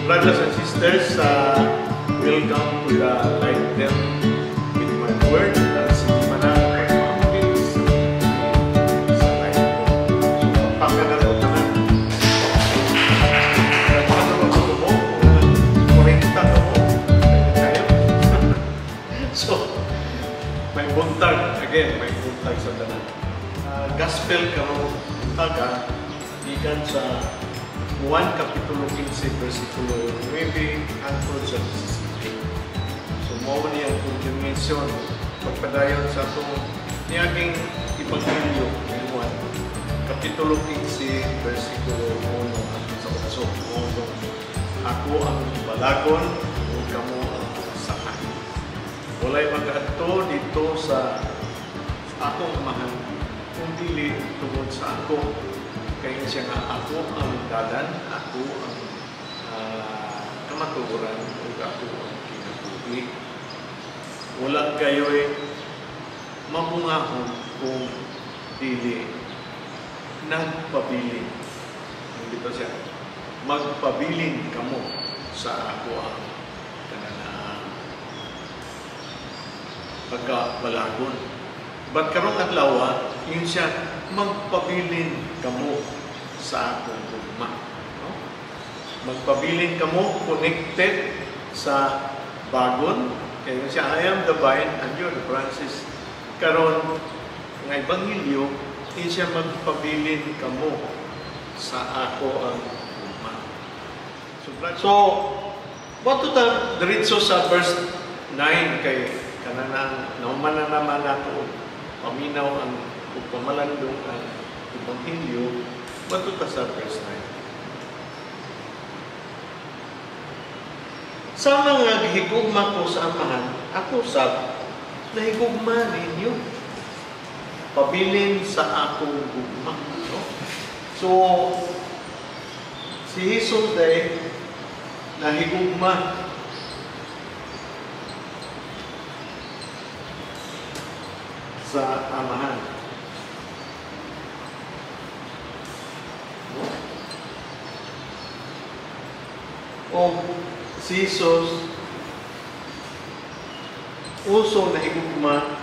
Brothers and sisters, welcome to the Light Them with My Word. At sige pa na pagpapil sa light mo. So, pagpaka na ito tanan. Ano ba ko mo? Mga 40 ka mo. Kayo. So, may buntag. Again, may buntag sa tanan. Gospel karong buntaga, gikan sa Juan Kapitulo 15, versikulo 9 hangtod sa 17. So, mao ni ang continuation pagpadayon sa atong niaging Ebanghelyo ni Juan. Kapitulo 15, versikulo 1 hangtod sa 8. Mao tong "Ako ang balagon ug kamo ang sanga. Walay makaadto didto sa akong Amahan kung dili tungod sa ako." Kaya siya nga ako ang dalan, ako ang kamatuoran, ug ako ang kinabuhi. Wala kayo'y mabungahon kung dili nagpabilin. Hindi pa siya. Magpabilin kamo sa ako ang kananaan. Pagkabalagon. But karong adlaw, yun siya, magpabilin kamo sa akong gugma. No? Magpabilin kamo connected sa bagon. Kaya siya, "I am the vine and you are the branches." Karon nga Ebanghelyo, yun siya, magpabilin kamo sa ako ang gugma. So, what ta diretso sa verse 9 kay kananang nauman na naman nato paminaw ang ug pamalandong ang Ebanghelyo, bato ta sa verse 9. Sa mga gihigugma ko sa Amahan, ako sab nahigugma ninyo. Pabilin sa akong gugma. No? So, si Jesus day nahigugma sa Amahan. No? O si Jesus uso nahigugma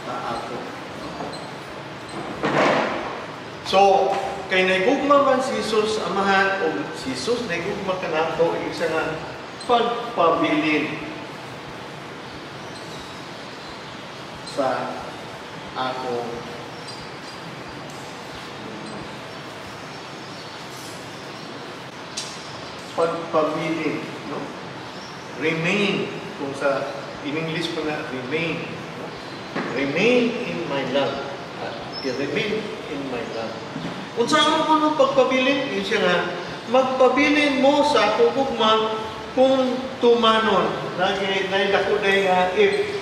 sa ato. So, kay nahigugma man si Jesus Amahan o si Jesus nahigugma kanato, isa nga pagpabilin sa akong pagpabilin, no? Remain, kung sa in English pa na remain, no? Remain in my love. Remain in my love. Unsa ang kuno pagpabilin? Yun siya nga, magpabilin mo sa akong gugma kung tumanon. Nagi naidako day nga if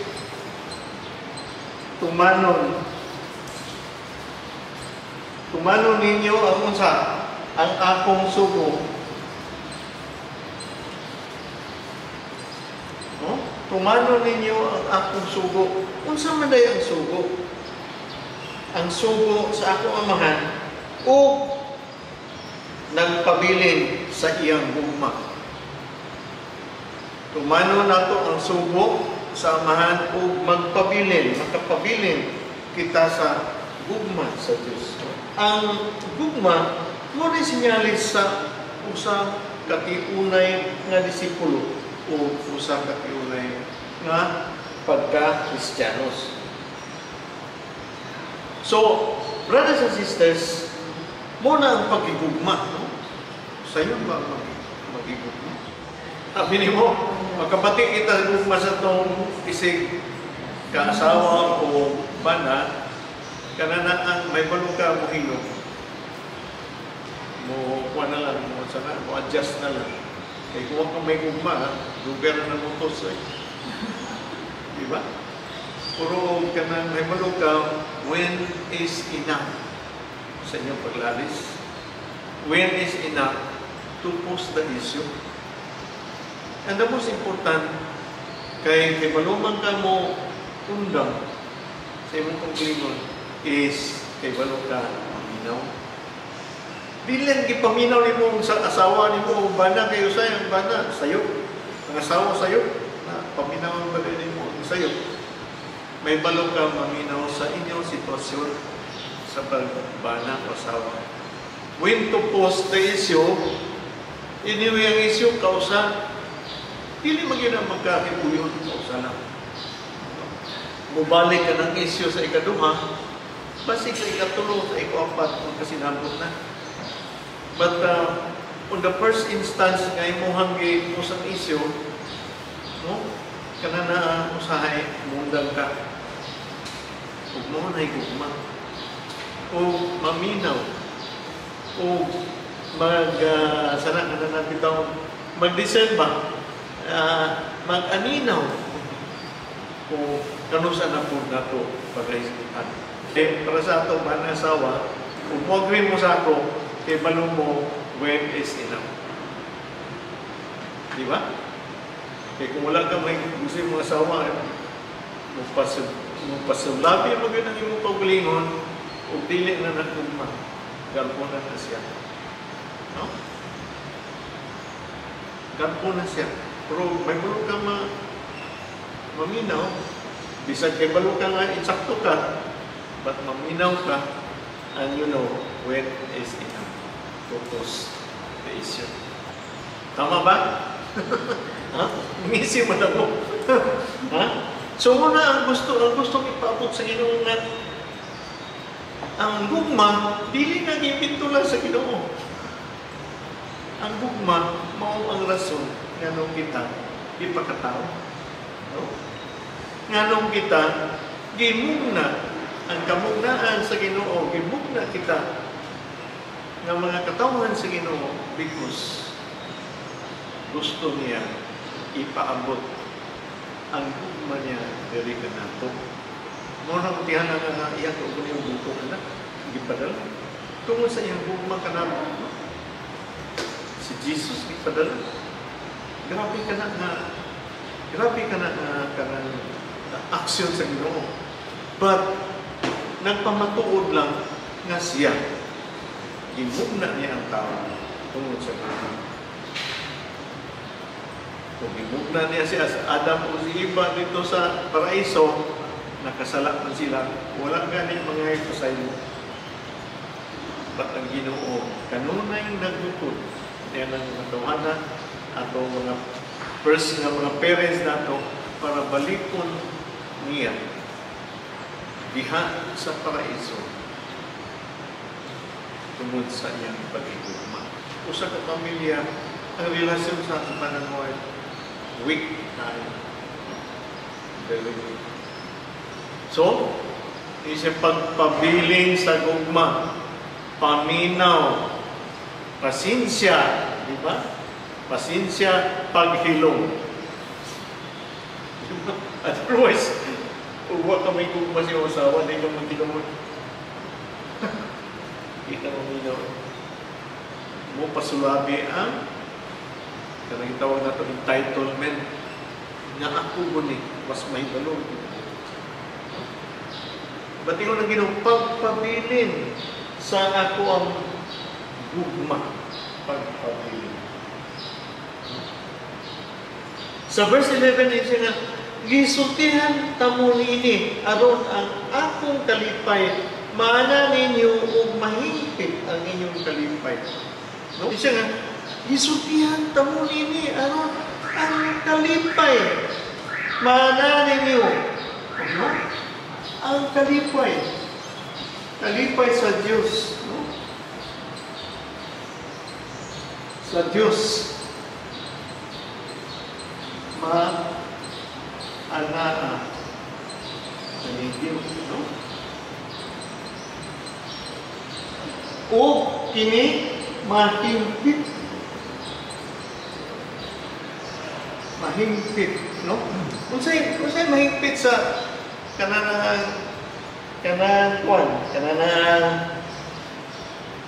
tumanon. Tumanon ninyo ang unsa? Ang akong sugo. No? Tumanon ninyo ang akong sugo. Unsa man day ang sugo? Ang sugo sa akong Amahan o nagpabilin sa iyang gugma. Tumanon nato ang sugo sa Amahan o magpabilin, makapabilin kita sa gugma sa Dios. Ang gugma mo ni sinyalis sa usa ka tiunay nga disipulo o usa ka tiunay nga pagka-Kristiyanos. So, brothers and sisters, mo na ang pagigugma, no? Sa iyo ba magigugma? Sabi ni mo, magkabati kita gugma sa tong isig kaasawa o bana, kanana ang may baluka mo hilom. Mo kuha na lang, mo sana, mo adjust na lang. Kaya kung ka may gugma, lugar na mo to sa. Diba? Puro ka na may baluka, when is enough sa inyong paglalis? When is enough to post the issue? And the most important, kay balumang ka mo undang sa imong kaugalingon is kay balo ka maminaw. Dili lang gipaminaw nimo sa asawa nimo o bana kay usay ang bana sayo. Ang asawa sayo na paminaw ba nimo ang sayo. Mahibalo ka maminaw sa inyong sitwasyon sa pagbana o asawa. When to post the issue, anyway ang issue kausa, dili man gyud ang magkahiuyon, kausa lang. Mubalik ka ng issue sa ikaduha, basig sa ikatulo, sa ikapat, magkasinabot na. But on the first instance nga imuhang gi-post ang issue, no? Kana na usahay mundang ka. Ug mao na gugma. O maminaw. O mag sana kana na bitaw mag-discern ba? Mag-aninaw. O kanusa na po nato pagkahisgutan. Eh, para sa ato man asawa, kung mo agree mo sa ako, kay balo mo when is enough. Di ba? Kay kung wala ka may gusto yung mga asawa, mo pasulabi mo gyud ang imong kaugalingon ug dili na nagugma. Galpo na na siya. No? Galpo na siya. Pero may balo ka maminaw, bisag kay balo ka nga insakto ka, but maminaw ka, and you know when is enough to post the issue. Tama ba? Ha? Ngisi mo na mo. Ha? So muna ang gusto ipaabot sa Ginoo nga ang gugma dili na giimbento lang sa Ginoo. Ang gugma mao ang rason nganong kita ipakatao. No? Nganong kita gimugna ang kamugnaan sa Ginoo, gimugna kita nga mga katawhan sa Ginoo because gusto niya ipaabot ang gugma niya diri kanato. Mao na kutihan nga nga iya ko niyang bugtong anak gipadala. Tungod sa iyang gugma kanamo. No? Si Jesus gipadala. Grabe ka na nga kanang aksyon sa Ginoo. But nagpamatuod lang nga siya gimugna niya ang tao tungod sa gugma. Kung gimugna niya siya sa Adam o si Eva dito sa paraiso, nakasala man sila, wala gani mga ito sa imo. But ang Ginoo, kanunay naglukod niya ng mga tawhana ato mga first nga mga parents nato para balikon niya diha sa paraiso tungod sa iyang pagigugma. Usa ka pamilya, ang relasyon sa husband and wife, weak tayo. Very weak. So, isa pagpabilin sa gugma, paminaw, pasensya, di ba? Pasensya, paghilom. Di ba? Otherwise, uwa ka may gugma sa iyong asawa, di ka maghilamon. Di ka maminaw. Mo pasulabi ang kanang tawag nato entitlement nga ako mo ni mas mahibalo. Ba't ingon ang Ginoo, pagpabilin sa ako ang gugma, pagpabilin. Sa verse 11 siya nga, gisultihan tamo niini aron ang akong kalipay maana ninyo ug mahingpit ang inyong kalipay. No? Siya nga, gisultihan tamo niini aron ang kalipay maana ninyo. No? Ang kalipay. Kalipay sa Diyos. No? Sa Diyos. Ma anaa ninyo, no? O kini mahimpit. Mahimpit, no? Unsay mahingpit sa kanang kanang kuan, kanang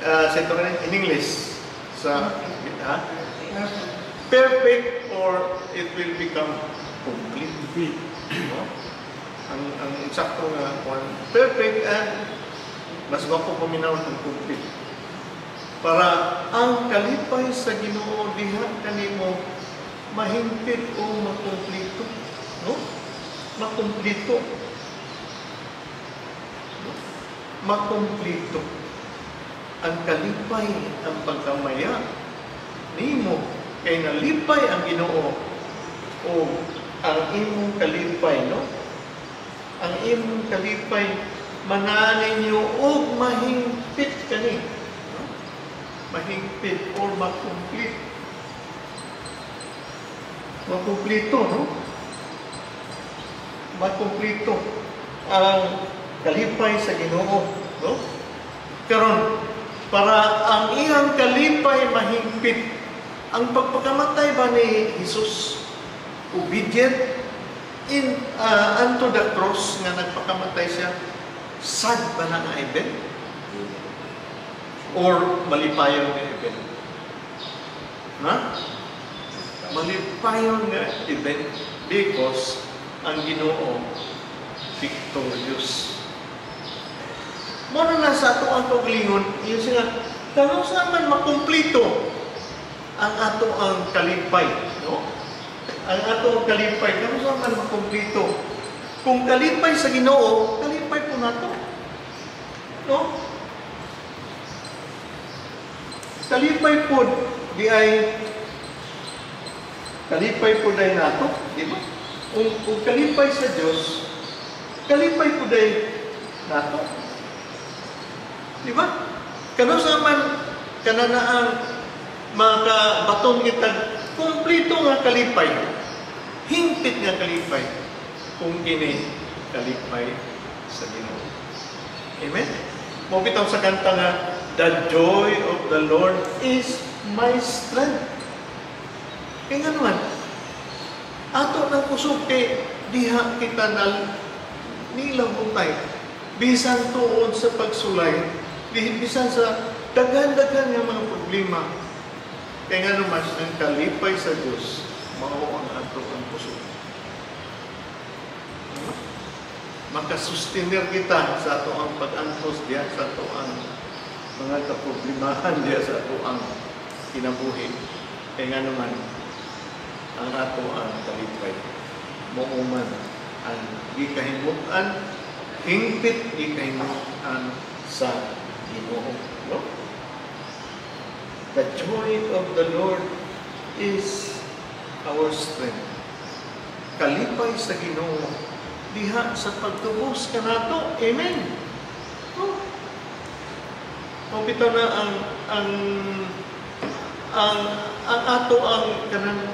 sa ito in English sa ha? Perfect or it will become complete. No? Ang eksakto nga kuan, perfect and mas gwapo paminaw ang complete. Para ang kalipay sa Ginoo diha kanimo mahingpit o makumplito, no? Makumplito. No? Makumplito. Ang kalipay, ang pagkamaya nimo kay nalipay ang Ginoo o ang imong kalipay, no? Ang imong kalipay manaa ninyo og mahingpit kani, no? Mahingpit or makumplete. Makumplito, no? Makumplito ang kalipay sa Ginoo, no? Karon, para ang iyang kalipay mahingpit, ang pagpakamatay ba ni Jesus, obedient in unto the cross nga nagpakamatay siya, sad ba na nga event? Or malipayon nga event? Ha? Malipayon nga event because ang Ginoo victorious. Mao na sa ato ang kaugalingon, yun siya, kanus-a man makumplito ang ato ang kalipay, no? Ang ato ang kalipay, kanus-a man makumplito. Kung kalipay sa Ginoo, kalipay po nato. No? Kalipay po di ay kalipay po day nato, di ba? Kung kalipay sa Dios, kalipay po day nato. Di ba? Kanus-a man kananaang makabaton kita kumplito nga kalipay, hingpit nga kalipay, kung kini kalipay sa Ginoo. Amen? Mao bitaw sa kanta nga, "The joy of the Lord is my strength." Kaya nga naman, ato ng kusog kay diha kita na nilang. Bisan tuod sa pagsulay, bisan sa daghan-daghan nga mga problema. Kaya nga naman, ang kalipay sa Diyos, mao ang ato ang kusog. Ano? Makasustenir kita sa ato ang pag-antos diya, sa ato ang mga kaproblemahan diya sa ato ang kinabuhi. Kaya nga naman, ang ato ang kalipay, mao man ang gikahimutan, hingpit gikahimutan sa Ginoo. No? The joy of the Lord is our strength. Kalipay sa Ginoo diha sa pagtubos kanato. Amen. Oh. Mao bitaw na ang ato ang kanang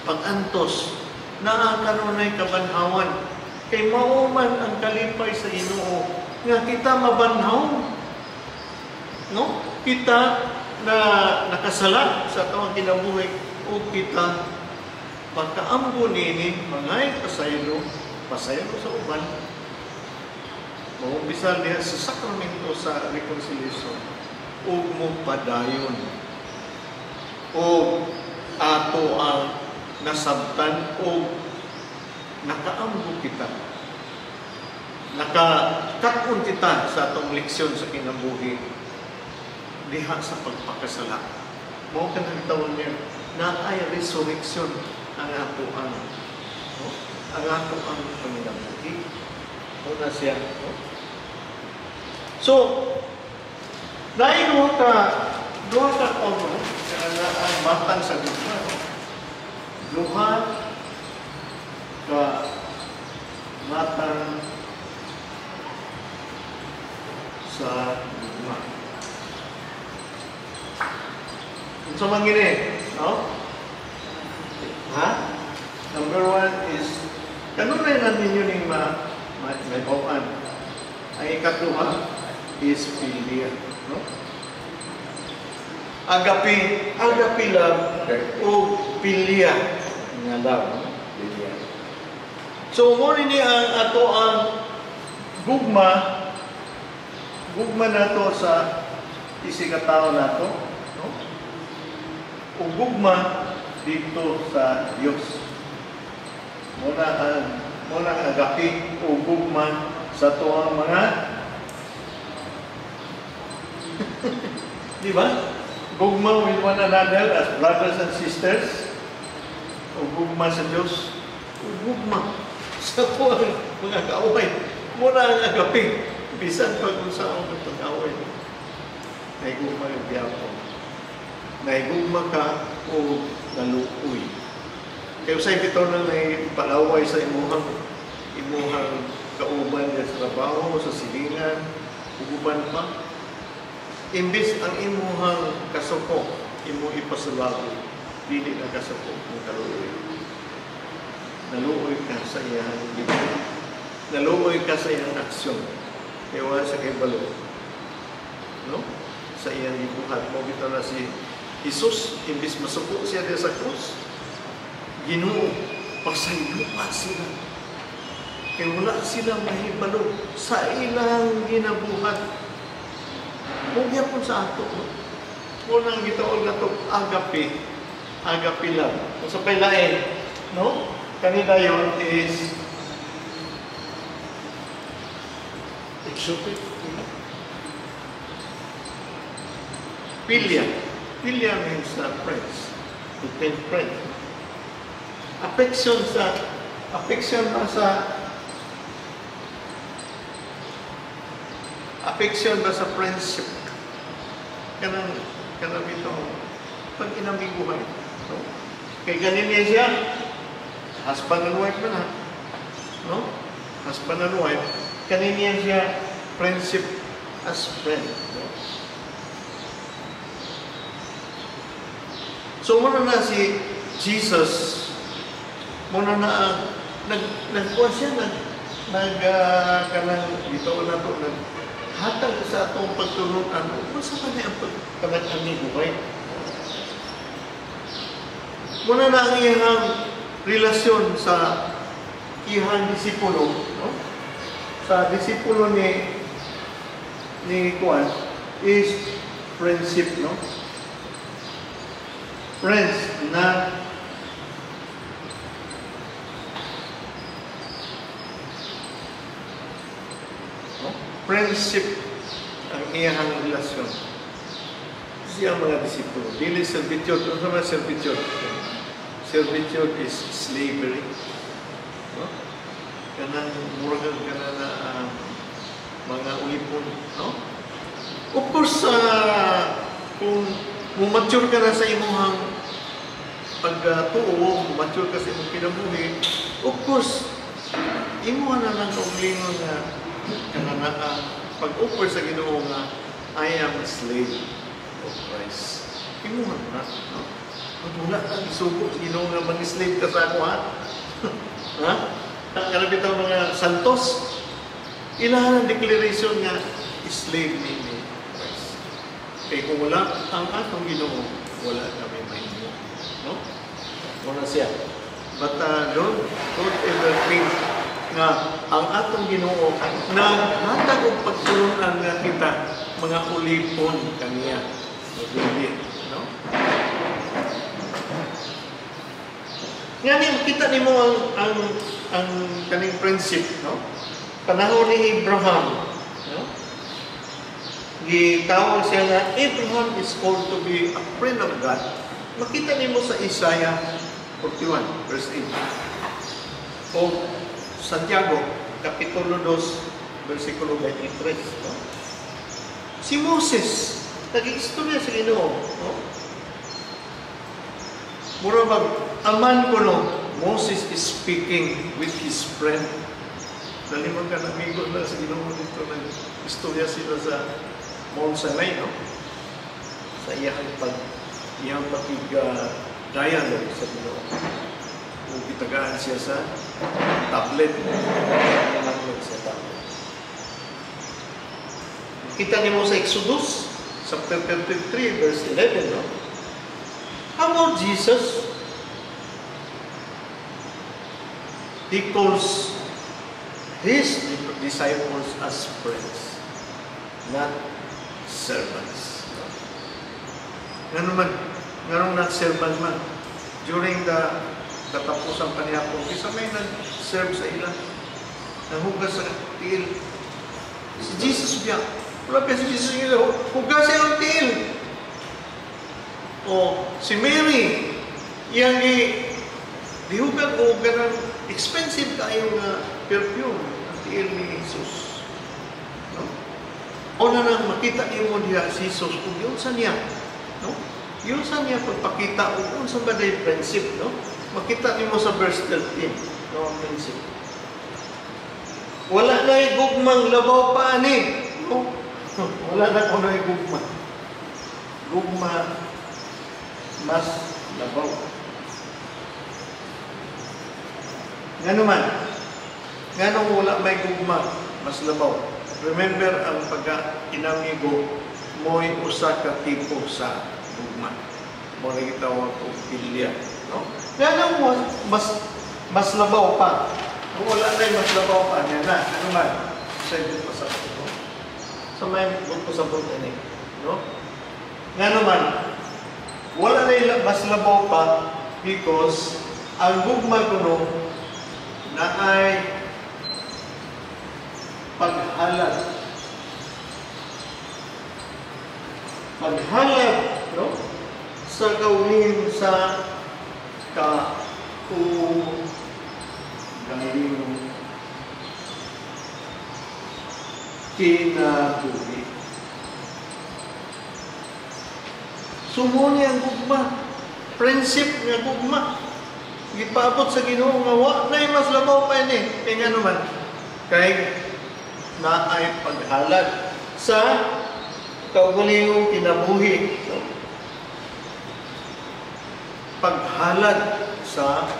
pag-antos naa kanunay kabanhawan kay mao man ang kalipay sa Ginoo nga kita mabanhaw, no? Kita na nakasala sa atong kinabuhi o kita pagkaamgo nini mangay pasaylo, pasaylo sa uban, maumpisa diha sa sakramento sa reconciliation ug mo padayon o ato ang nasabtan o nakaamgo kita, nakakat-on kita sa atong leksyon sa kinabuhi diha sa pagpakasala. Mao kanang tawag niya na ay resurrection ang ato ang, no? Ang ato ang panginabuhi. Mao na siya, no? So naay duha ka ono nga ang matang sa gugma, no? Duha ka matang sa gugma. Unsa man gini, no? Ha? Number one is kanunay na ninyo ning ma may Ang ikaduha is philia, no? Agape, agape love o philia nga love, no? Philia. So mo ni ang ato ang gugma, gugma nato sa isigkatawo nato, no? O gugma dito sa Dios. Mao na ang agape o gugma sa tuang mga Di ba? Gugma with one another as brothers and sisters. O gugma sa Diyos. O gugma sa tuwang mga kaaway. Muna ang agape. Bisan pag unsa ang pag-away. Naigugma yung biyako. Naigugma ka o naluoy. Kaya sa bitaw na naipalaway sa imuhang kauban sa trabaho, sa silingan, uban pa. Imbis ang imuhang kasuko, imo ipasulabi, dili na kasuko mo kaluoy. Naluoy ka sa iyang gibuhat. Naluoy ka sa iyang aksyon. Kaya wala sa kay balo. No? Sa iyang gibuhat. Mo bitaw na si Jesus, imbis masuko siya diya sa krus, Ginoo, pasayloa sila. Kaya wala sila mahibalo sa ilang ginabuhat. Kung gyapon sa ato, no? Unang gitawag na to, agape. Agape love. Kung sa pailain, no? Kanina yon is Exotic. Philia. Philia means friends. To tell friend. Affection ba sa friendship? Kanang ito, pag inamiguhan, no? Kay ganin niya siya, husband and wife man ha, no? Husband and wife, kanin niya siya friendship as friend, no? So muna na si Jesus, muna na ang nagkuha siya, kanang dito na to, naghatag sa atong pagtulunan, unsa man ang pagpanag-amiguhay? Muna na ang iyang relasyon sa iyang disipulo, no? Sa disipulo ni Juan is friendship, no? Friends na no? Friendship ang iyang relasyon. Siya ang mga disipulo. Dili servitude. Ano naman servitude? Servitude is slavery. No? Kanang murag kanang na mga ulipon, no? Of course, kung mumature ka na sa imong pagtuo, mumature ka sa imong kinabuhi, of course, imo na lang kaugalingon nga kanang pag-offer sa Ginoo nga I am a slave of Christ. Imo na, no? Pag wala kang isugo sa Ginoo nga mag-slave ka sa ako, ha? Ha? Kanang bitaw mga santos, ilahan ang declaration nga slave ni Christ. Kaya kung wala ang atong Ginoo, wala kami mahimo, no? Wala siya. But don't ever think nga ang atong Ginoo naghatag og pagtulunan nga kita mga ulipon kaniya. Dili, no? Ngani makita nimo ang kaning friendship, no? Panahon ni Abraham, no? Gitawag siya nga Abraham is called to be a friend of God. Makita nimo sa Isaiah 41 verse 8. O Santiago kapitulo 2 versikulo 23, no? Si Moses nag-istorya sa Ginoo, no? Mura bag aman ko, no? Moses is speaking with his friend. Dali man ka amigo na sa Ginoo dito, nag-istorya sila sa Mount Sinai, no? Sa iyang pakig-dialogue sa Ginoo. Kung gitagaan siya sa tablet, nanglog sa tablet. Kita nimo sa Exodus, chapter 33, verse 11, no? How about Jesus? He calls his disciples as friends, not servants. Ngano man, nganong not servant man? During the katapusan panihapon, isa may nag-serve sa ila, nanghugas sa tiil. Si Jesus biya. Wala pa si Jesus nila, hugas siya ang tiil. O si Mary, iyang gi dihugan og kanang expensive kaayo nga perfume ang tiil ni Jesus. No? O na nang makita nimo diha si Jesus kung giunsa niya, no? Giunsa niya pagpakita ug unsa ba day friendship, no? Makita nimo sa verse 13, no, ang friendship. Wala na gugmang labaw pa ani, no? Wala na kuno'y gugma. Gugma mas labaw. Ngano man? Nganong wala may gugma mas labaw? Remember, ang pagka-inamigo mo'y usa ka tipo sa gugma. Mo na gitawag og pilya, no? Nganong mas labaw pa? Kung wala na mas labaw pa niya na, ano man? Sa pa sa no? Sa may buto sa buto ini, no? Ngano man? Wala na mas labaw pa because ang gugma kuno na ay paghalad. Paghalad, no? Sa gawin sa kaugalingong kinabuhi. Sumuni ang gugma. Friendship nga gugma. Gipaabot sa Ginoo nga wa nay mas labaw pa ini. Kay ngano man? Kay naay paghalad sa kaugalingong kinabuhi. No? Paghalad sa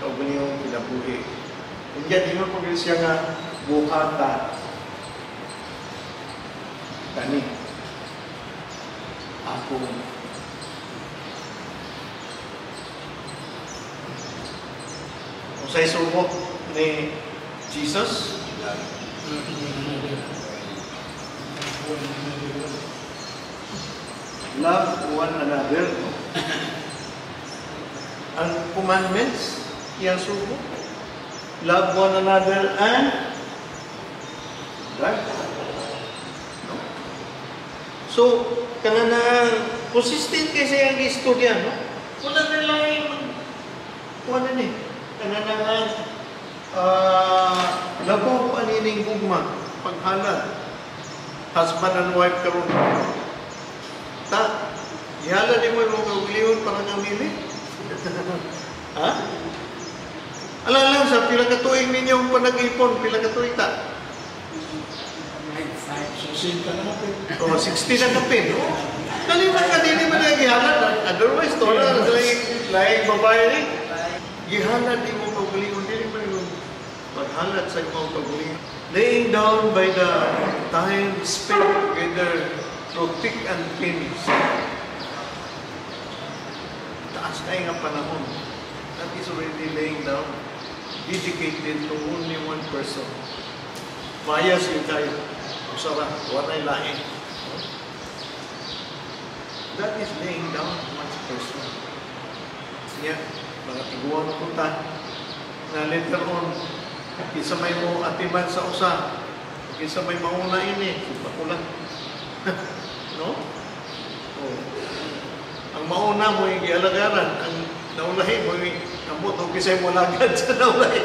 kaugalingong kinabuhi. Unya di mo pag siya nga buhata kani akong unsay sugo ni Jesus? Love one another. Ang commandments, iyang sugo. Love one another and right? No? So, kana na consistent kasi ang istorya, no? Wala na lang kuha na ni. Kana na labaw pa nining gugma, paghalad. Husband and wife karon. Ta, ihala ni mo imong kaugalingon para nga mili. Ha? Ala lang sa pila ka tuig ninyong panag-ipon, pila ka tuig ta? 60 na kapin. Oh, 60 na kapin. Oh. Dali man ka dili man ang gihalad. Otherwise, to na sila laing babae ni. Gihalad imong kaugalingon, dili man imong paghalad sa imong kaugalingon. Laying down by the time spent together through thick and thin. Taas na nga panahon. That is already laying down. Dedicated to only one person. Bias yun tayo. Usara, wala'y lain. That is laying down one person. Niya, mga tiguan ko ta, na later on, isa may mo atiman sa usa, isa may mauna ini, bakula. No? Oh. Ang mauna mo yung gialagaran, ang naulahi mo yung ambot, o kisay mo lagad sa naulahi.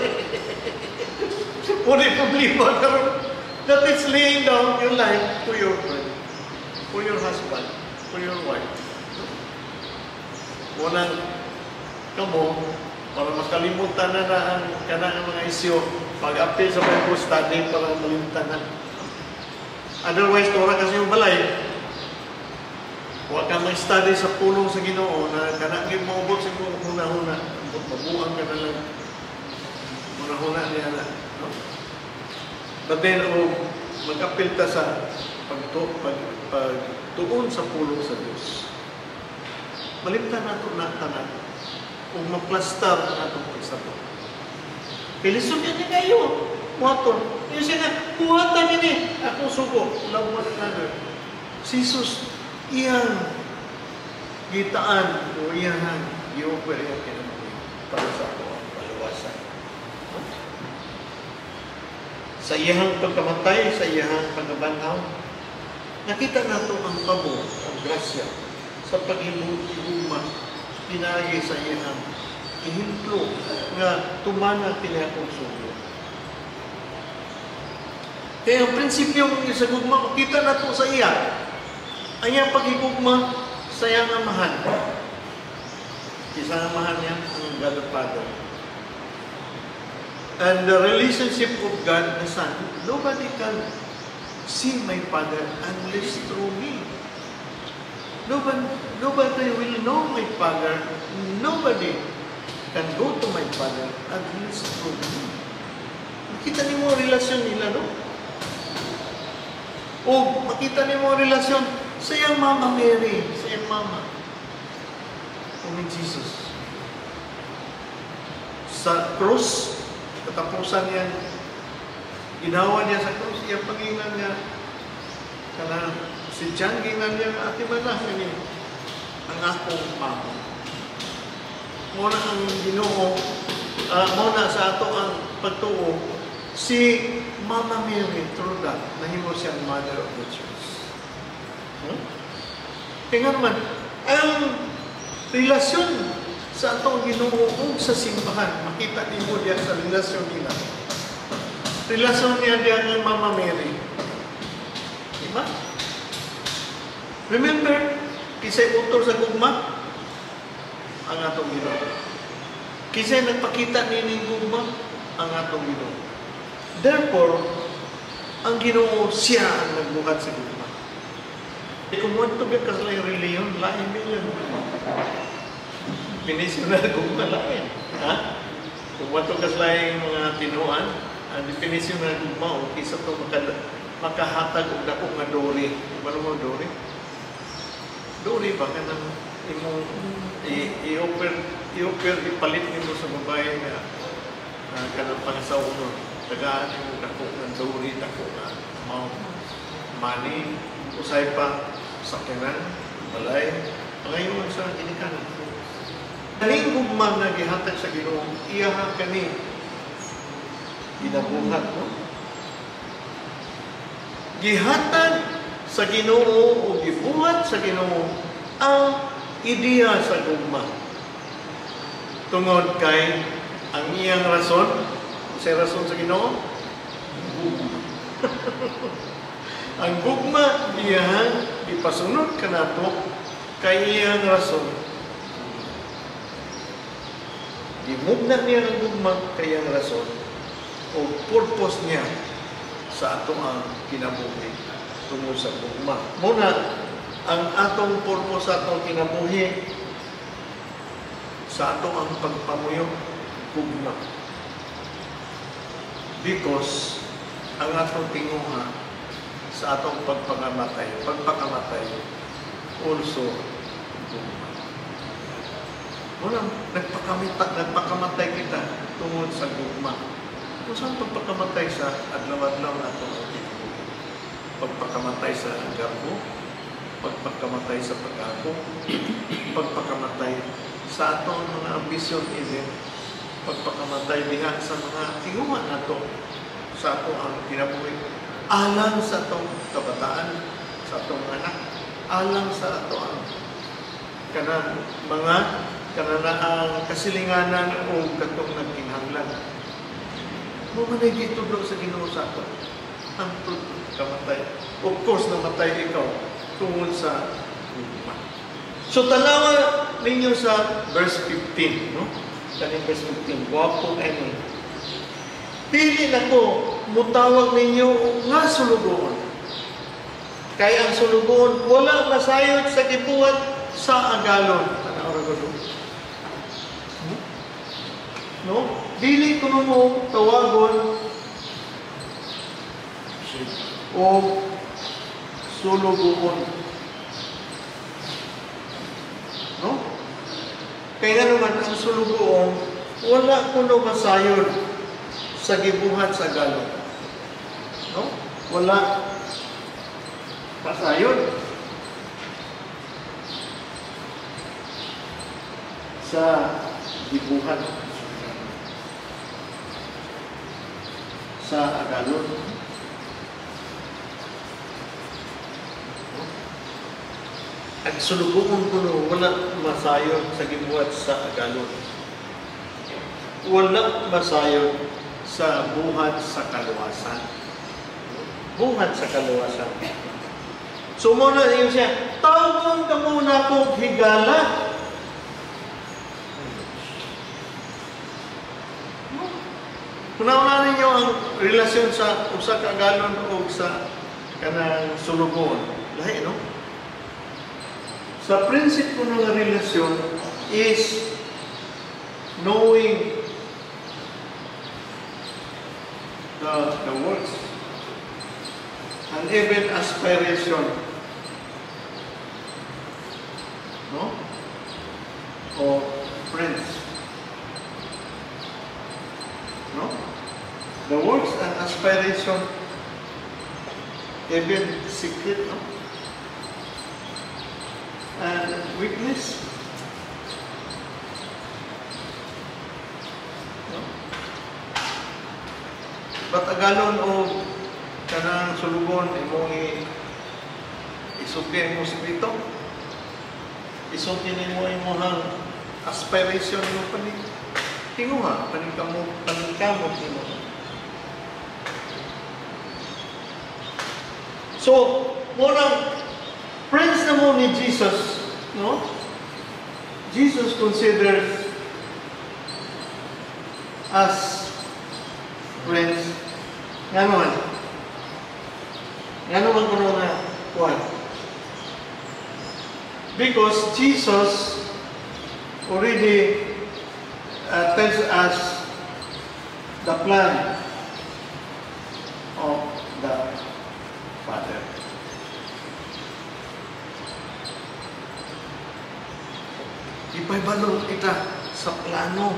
Puri problema karon. That is laying down your life for your friend, for your husband, for your wife. Walang kamo, para makalimutan na na ang kanang mga isyo, pag-appeal sa Bible study para malimutan na. Otherwise, tora kasi yung balay, huwag ka mag-study sa pulong sa Ginoo na kanang maubot sa imong huna-huna, mabuang ka na lang. Huna-huna niya na. No? But then, oh, mag-appeal ta sa pagtuon sa pulong sa Diyos. Malimtan nato na tanan. O maplastar na nato po isa po. Pilisod niya kayo. Muhaton. Yung siya nga, buhatan ini. Akong sugo. Love one another. Si Jesus, iyang gitaan o iyang gi-offer iyang kinabuhi para sa ato ang kaluwasan. No? Sa iyang pagkamatay, sa iyang pagkabanhaw, nakita nato ang pabor, ang grasya sa sa paghigugma pinaagi sa iyang ehemplo nga tumana kini akong sugo. Kaya ang prinsipyo sa gugma, makita na to sa iya. Ang iyang paghigugma sa iyang amahan. Isa ang amahan niya, ang God the Father. And the relationship of God the Son, nobody can see my Father unless through me. Nobody will know my Father. Nobody can go to my Father unless through me. Makita nimo ang relasyon nila, no? O makita nimo ang relasyon sa iyang mama Mary, sa iyang mama. O ni Jesus. Sa cross, katapusan niya, ginawa niya sa cross, iyang pag-ingnan niya, kana si John gingnan niya nga ate man na kani ang akong mama. Mao na ang Ginoo, mao na sa ato ang pagtuo, si Mama Mary, through that, nahimo siyang mother of the church. Kaya nga naman, ang relasyon sa atong Ginoo ug sa simbahan, makita nimo diya sa relasyon nila. Relasyon niya diya ng Mama Mary. Diba? Remember, kisay author sa gugma? Ang atong Ginoo. Kisay nagpakita nining gugma? Ang atong Ginoo. Therefore, ang Ginoo siya ang nagbuhat sa gugma. E kung mo ka sa laing reliyon, lain din yan. Definition na gugma, lain. Ha? Kung mo ka sa laing mga tinuan, ang definition ng gugma, o kisa to makahatag og dako nga dowry. Ano mo dowry? Dowry ba kanang imong i-offer ipalit nimo sa babae nga kanang pangasawa, tagaan nimo dako nga dowry, dako nga amount money, usay pa sakyanan, balay, pangayon sa ginikanan. Kaning gugma nga gihatag sa Ginoo, iyaha kani ginabuhat, no? Gihatag sa Ginoo o gibuhat sa Ginoo ang ideya sa gugma. Tungod kay ang iyang rason, sa rason sa Ginoo, gugma. Ang gugma iyang ipasunod kanato kay iyang rason. Gimugna niya ang gugma kay iyang rason o purpose niya sa atong ang kinabuhi tungod sa gugma. Muna, ang atong purpose sa atong kinabuhi sa atong ang pagpamuyo, gugma. Because ang atong tinguha sa atong pagpakamatay also gugma. Muna, nagpakamatay kita tungod sa gugma. Kung saan pagpakamatay sa adlaw-adlaw na atong kinabuhi? Pagpakamatay sa garbo, pagpakamatay sa pag-ako, pagpakamatay sa atong mga ambisyon even, pagpakamatay diha sa mga tinguha nato sa ato ang kinabuhi, alang sa atong kabataan, sa atong anak, alang sa ato ang kanang mga kanang kasilinganan o katong nagkinahanglan. Mo man ay gitudlo sa Ginoo sa ato ang kamatay. Of course, namatay ikaw tungod sa gugma. So tanawa ninyo sa verse 15, no? Kaning verse 15, gwapo kani. Dili na ko mutawag ninyo nga sulugoon. Kay ang sulugoon wala masayod sa gibuhat sa agalon. Tanawa ra gud. No? Dili ko mo tawagon o sulugoon. No? Kaya nga naman, ang sulugoon, wala kuno masayod sa gibuhat sa agalon. No? Wala masayod sa gibuhat sa agalon. Ang sulugoon kuno wala masayon sa gibuhat sa agalon. Wala masayon sa buhat sa kaluwasan. Buhat sa kaluwasan. So muna yun siya, tawgon ka muna kong higala. Una-una ninyo ang relasyon sa usa ka agalon o sa kanang sulugoon. Lahi, no? Sa prinsipyo ng relasyon is knowing the works and even aspiration, no? O friends, no? The works and aspiration, even secret, no? And weakness, no? But agalon o kanang sulugon imong isulti mo sikreto, isulti nimo imong aspiration mo panig tinguha, paningkamot nimo. So, munang friends na mo ni Jesus, no? Jesus considers us friends. Nga naman? Nga naman kuno nga kuwan? Because Jesus already tells us the plan of the Father. Ipaibalo kita sa plano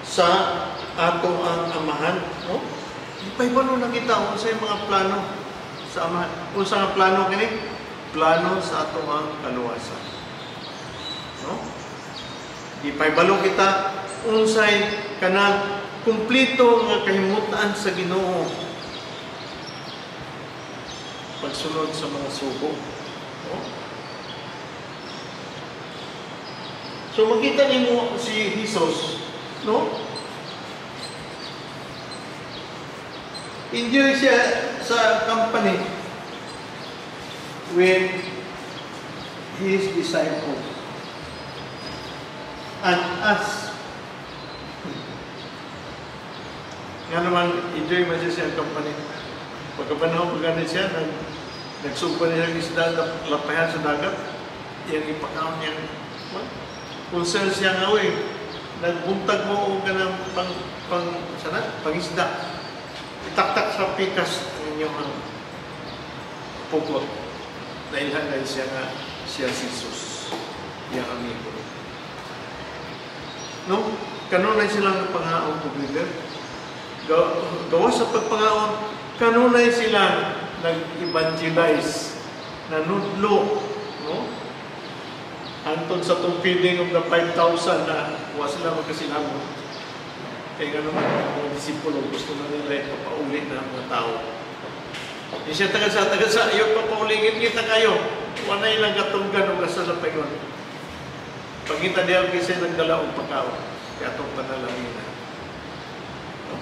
sa ato ang amahan, no? Ipaibalo na kita unsay mga plano sa amahan. Unsa nga plano kini? Plano sa ato ang kaluwasan. No? Ipaibalo kita unsay kanang kumpleto nga kahimutan sa Ginoo pagsunod sa mga sugo. No? So makita nimo si Jesus, no? Enjoy siya sa company with his disciples and us. Nga naman, enjoy man siya sa company. Pagkapanahon pag siya, nagsugpa niya ang isda, lapayan sa dagat, iyang ipakaon niyang, what? Concern siya nga, uy, nagbuntag mo ka ng pangisda. Itaktak sa pikas ang inyong pukot. Dahil dahil siya nga, siya si Jesus, iyang amigo. No? Kanunay silang pangaon together. Gawa sa pagpangaon, kanunay silang nag-evangelize, nanudlo, no? Hantod sa itong feeding of the 5,000 na wa sila magkasinabot. Kaya nga naman, ang mga disipulo, gusto na nila ipapauli na ang mga tao. Di siya taga sa, ayaw papauli, ngit-ngita kayo. Wala ilang katunggan o gasa sa payon. Pagita diyan kasi nagdala og pagkaon, kaya itong panalangin. No?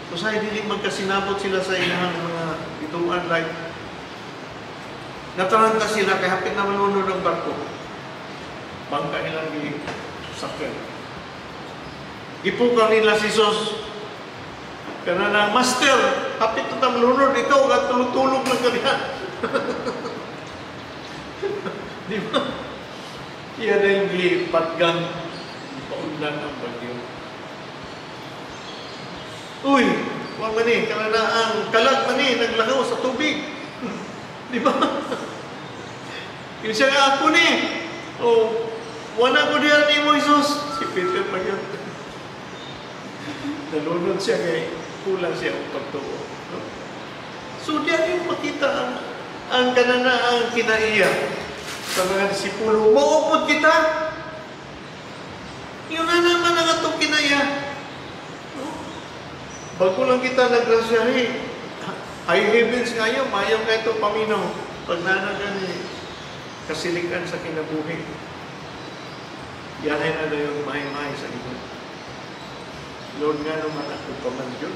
So sa hindi magkasinabot sila sa ilang mga bituan, like, nataranta sila, kaya hapit na malunod ang barko. Bangka nilang gisakyan. Gipukaw nila si Jesus. Kaya na, Master, hapit na malunod, ikaw, at tulog-tulog lang kaniya. Di ba? Iyan na yung gipatgang paunlan ang bagyo. Uy, huwag man eh, kaya na ang kalag man eh, naglakaw sa tubig. Di ba? Yung siya nga ako ni, oh, wala ko diyan ni mo, Jesus. Si Peter pa yun. Nalunod siya kay kulang siya ang pagtuo. No? So diyan yung makita ang kanana ang kinaiya sa mga disipulo. Maupod kita. Yun na naman ang atong kinaiya. No? Bago lang kita nagrasya, hey, high heavens ngayon, mayaw ka ito paminaw. Pag nanagan ni kasilikan sa kinabuhi, yahay na dayon mahay-mahay sa Ginoo. Lord, nga naman ako pa man yun.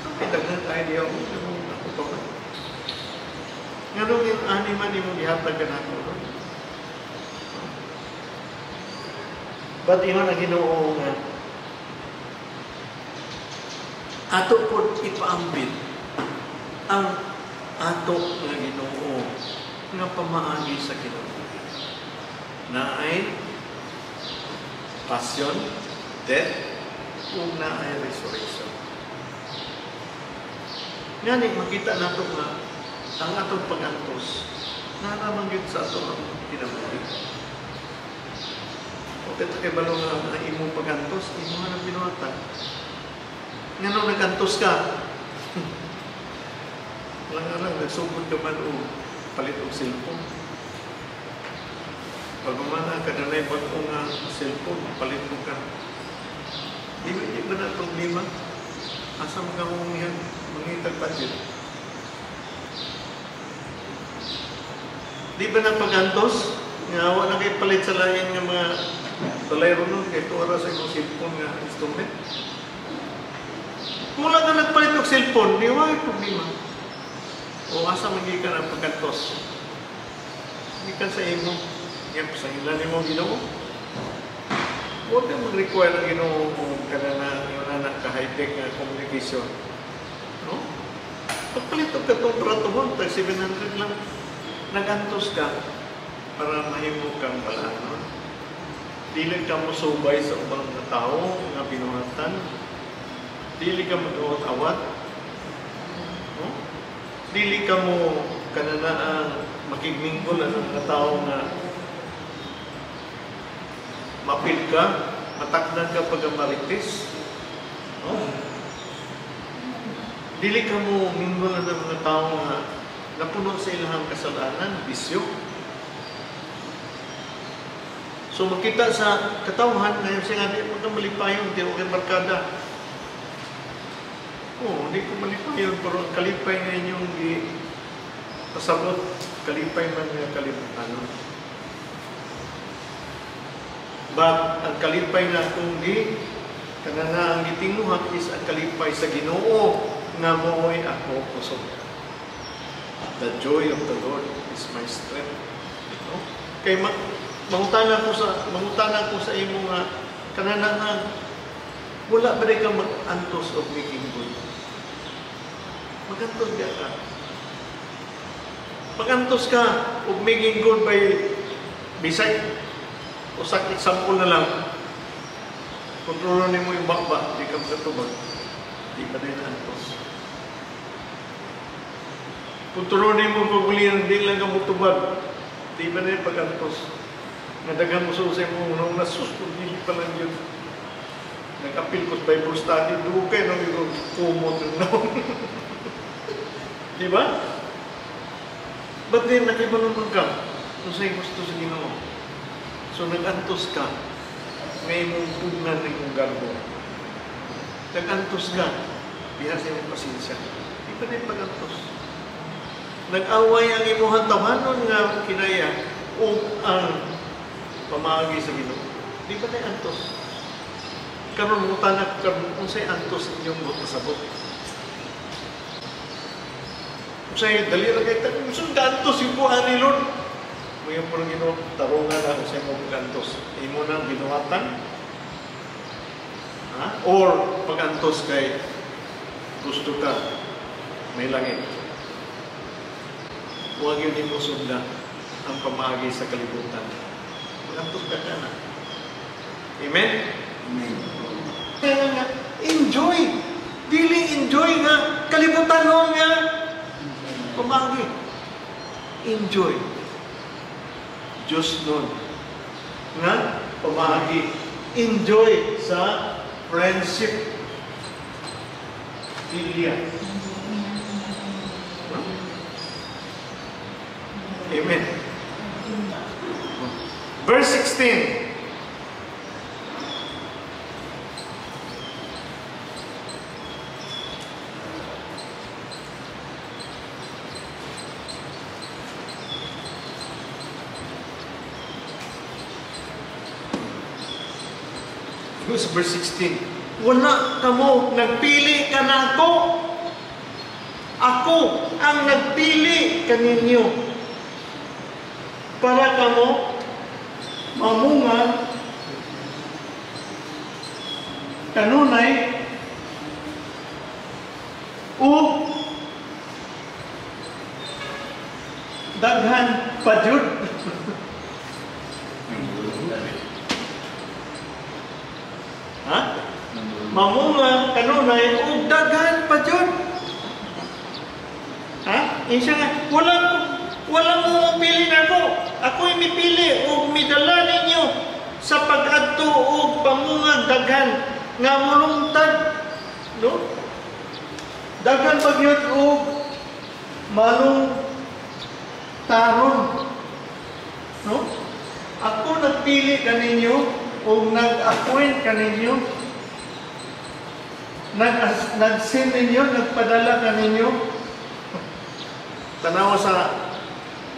Ang daghan tayo diya, ako pa man. Nga nung yung animan ni mong ihatag ka na ako, Lord. But ingon ang Ginoo nga ato pod ipaambit ang ato nga Ginoo nga pamaagi sa kinabuhi. Naay passion, death, ug naay resurrection. Ngani makita nato nga ang atong pag-antos naa man gyud sa ato ang kinabuhi. O kay balo nga ang imong pag-antos, imo nga nang binuhatan. Ngano nag-antos ka? Lang nagsugod ka man o palit og cellphone. Pag umana ka na bag-o nga cellphone, palit mo ka. Di ba na problema? Asa mo ka mong mangitag budget? Di ba na pag-antos? Nga wa na kay palit sa lain nga mga balay ron kay tuwa ra sa imong cellphone nga instrument. Kung wala ka nagpalit og cellphone, di wa problema. O asa man gyud ka na pag-antos? Gikan sa imo. Yan, pasangilan nimo Ginoo. Huwag kang mag-require ang Ginoo kung kanana yung anak ka high-tech nga communication. No? Pagpalit og katong bratohon, tag 700 lang. Nag-antos ka para mahimo kang balaanon. Dili ka mo subay sa ubang mga tao nga binuhatan. Dili ka mag-awat-awat. No? Dili ka mo kanana makigminggol ang mga tao nga mapil ka, matakdan ka pag marites. No? Dili ka mo minggol ang mga tao nga napuno sa ilang kasalanan, bisyo. So makita sa katawhan, ngayon siya nga, di mo ka malipayon, di mo kay barkada. Oo, hindi ko malipayon, pero ang kalipay nga inyong pasabot, kalipay man nga kalimutan. But ang kalipay nga akong di, kanana ang gitinguhan is ang kalipay sa Ginoo nga mooy ako kusog. The joy of the Lord is my strength. No? Kay mangutana ko sa imo nga kanana wala ba ka mag-antos og making good? Mag-antos ka. Mag-antos ka og making good by bisay usak example na lang. Kontrolon nimo yung bakba, di ka makatubag. Di ba din antos? Kontrolon nimo pagulian, di lang ka mutubag. Di ba din pag-antos? Nadagan mo sa usay mo, unang nasus, kung dili pa lang yun. Nag-appeal ko sa Bible study, dugay nung yung kumot yung naon. Di ba? But then, nakibalunod ka kung sa'yo gusto sa Ginoo. So, nag-antos ka, may imong pugnan ng imong garbo. Nag-antos ka, diha sa imong pasensya. Di ba na yung pag-antos? Nag-away ang imong tawanon nga kinaya o ang pamaagi sa Ginoo. Di ba na yung antos? Karon mutanak karon unsay antos inyong pasabot. Unsay dali ra kay tan unsay antos yung buha ni Lord. Muyo puro Ginoo tarungan na unsay mo antos. Imo nang binuhatan. Ha? Or pag-antos kay gusto ka may langit. Huwag yun nimo sundan ang pamaagi sa kalibutan. Pag-antos ka ka na. Amen? Amen. Kaya nga, enjoy. Dili enjoy nga. Kalibutan mo nga. Pamagi. Enjoy. Diyos nun. Nga, pamagi. Enjoy sa friendship. Philia. Huh? Amen. Verse 16. Ingon sa verse 16, "Wala kamo nagpili kanako. Ako ang nagpili kaninyo para kamo mamunga kanunay ug daghan pa jud." Ha? Mamunga kanunay ug daghan pa jud. Ha? Insa nga wala mo mopili nako. Ako'y mipili ug midala ninyo sa pag-adto og pamungag daghan nga mulungtad, no? Daghan pa gyud og malung taron, no? Ako nagpili kaninyo ug nag-appoint kaninyo, nag-send ninyo, nagpadala kaninyo.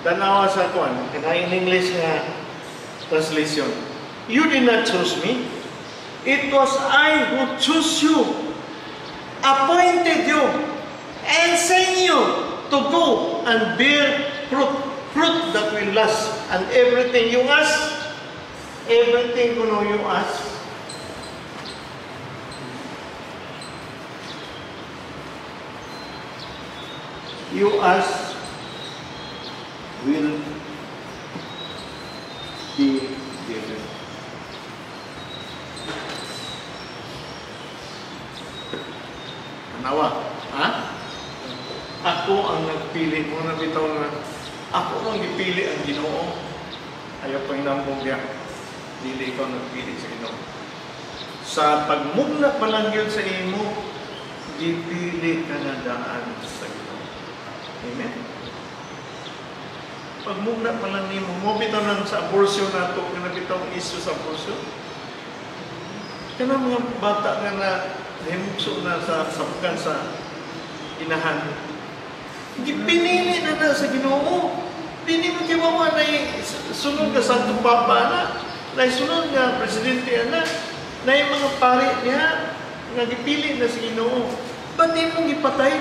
Tanawa sa kuan, kanang in English nga translation. "You did not choose me. It was I who chose you, appointed you, and sent you to go and bear fruit, fruit that will last. And everything you ask," everything kuno you ask, you ask will be given. Tanawa, ha? Ako ang nagpili mo na bitaw nga ako ang gipili ang Ginoo. Ayaw pang inambong niya. Dili ikaw nagpili sa Ginoo. Sa pagmugna pa lang yun sa imo, gipili ka na daan sa Ginoo. Amen? Pagmugna pa lang nimo, mo bitaw nang sa abortion nato, nga bitaw ang issue sa abortion. Kanang mga bata nga na nahimukso na sa sabukan sa inahan, gipinili na na sa Ginoo. Dili mo kiwawa na sunod nga Santo Papa na, na sunod nga presidente na, na yung mga pari niya nga gipili na sa Ginoo. Ba't di mo gipatay?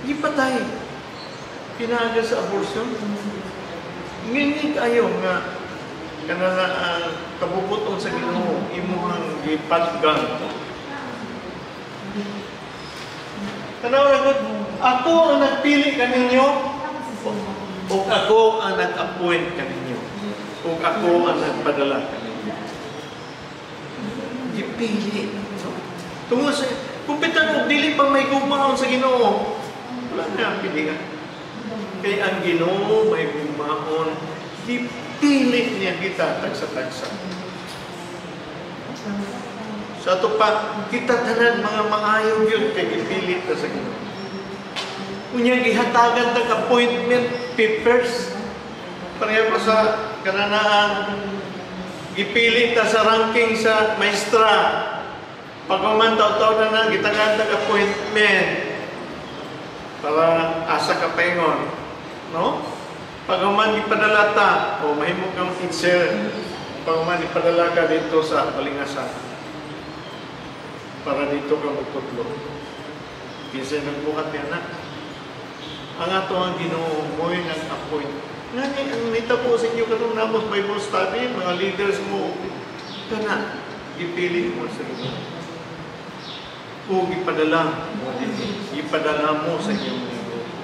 Gipatay. Pinaga sa abortion. Nginig ayo nga kanang kabubuton sa Ginoo imuhang gipatgang. Tanaw ra gud, ako ang nagpili kaninyo ug ako ang nag-appoint kaninyo ug ako ang nagpadala kaninyo. Gipili. So, tungod sa kumpitan og dili pa may gugmaon sa Ginoo, wala na ang pilihan. Kay ang Ginoo may gugmaon, gipili niya kita tagsa-tagsa. Sa ato pa, kita tanan mga maayo gyud kay gipili ta sa Ginoo. Unya gihatagan tag appointment papers. Pareho pa sa kananaan, gipili ta sa ranking sa maestra. Pagkaman taw-taw na na, gitagan tag appointment para asa ka paingon, no? Pagkaman gipadala ta, o mahimo kang teacher, pagkaman ipadala ka dito sa Balingasan para dito ka magtutlo. Kinsa nagbuhat niya na. Ang ato ang Ginoo mo'y nag-appoint. Ngani ang nitabo sa inyo katong namos Bible study, mga leaders mo, kana gipili mo sa Ginoo. O gipadala mo dinhi, gipadala mo sa inyong mga grupo.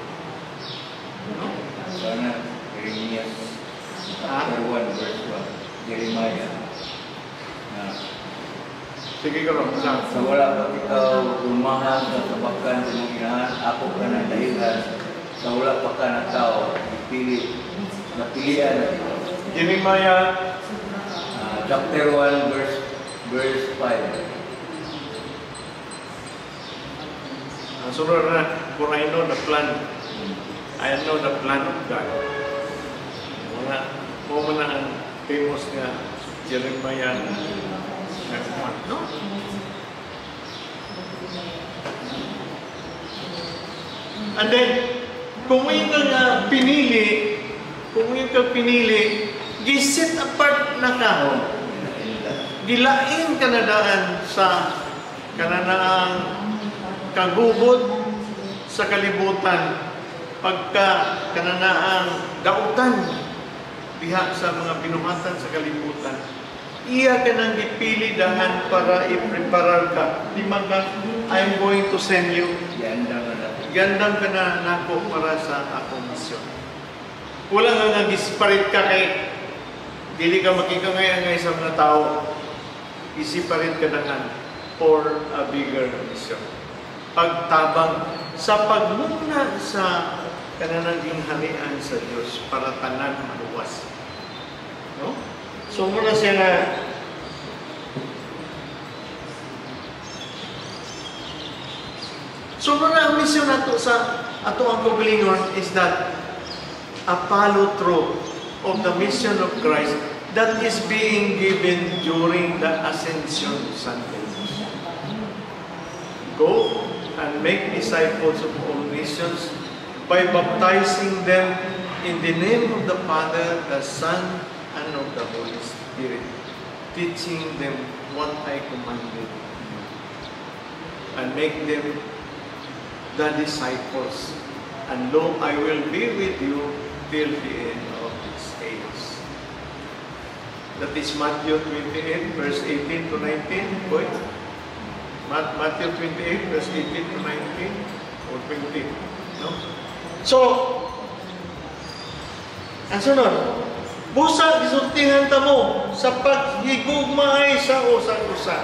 No? Sana Jeremiah chapter 1 verse 1. Jeremiah. Na Sige ka ron, sa sa wala pa ikaw rumahan sa sabakan sa imong inahan, ako ka na dahilan. Sa wala pa ka na tao, ipili, napilian na ikaw. Jeremiah Chapter 1 verse 5. Ang sunod na, for I know the plan. I know the plan of God. Mga, mo man na ang famous nga Jeremiah na nagkuhan, no? And then, kung ngayon ka nga pinili, kung ngayon ka pinili, giset apart na ka. Gilain ka na daan sa kananaang kagubot sa kalibutan, pagka kananaang dautan diha sa mga binuhatan sa kalibutan. Iya ka nang gipili dahan para i-preparar ka. Di man ka, "I'm going to send you." Giandam na natin. Giandam ka na nako para sa akong misyon. Wala nga nga gi-separate ka kay dili ka makikangay-angay sa mga tao. I-separate ka dahan for a bigger mission. Pagtabang sa pagmugna sa kananang gingharian sa Dios para tanan maluwas. No? So muna siya nga. So muna ang misyon nato sa ato ang kaugalingon is that a follow through of the mission of Christ that is being given during the Ascension Sunday. Go and make disciples of all nations by baptizing them in the name of the Father, the Son, and of the Holy Spirit, teaching them what I commanded you, and make them the disciples. And lo, I will be with you till the end of this age. That is Matthew 28, verse 18 to 19. Boy. Matthew 28, verse 18 to 19 or 20. No? So, ang sunod, busa gisultihan ta mo sa paghigugmaay sa usag-usa.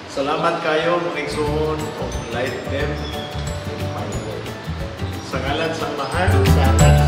Salamat kayo, mga igsoon, og light them with my word. Sa ngalan sa Amahan, sa Anak,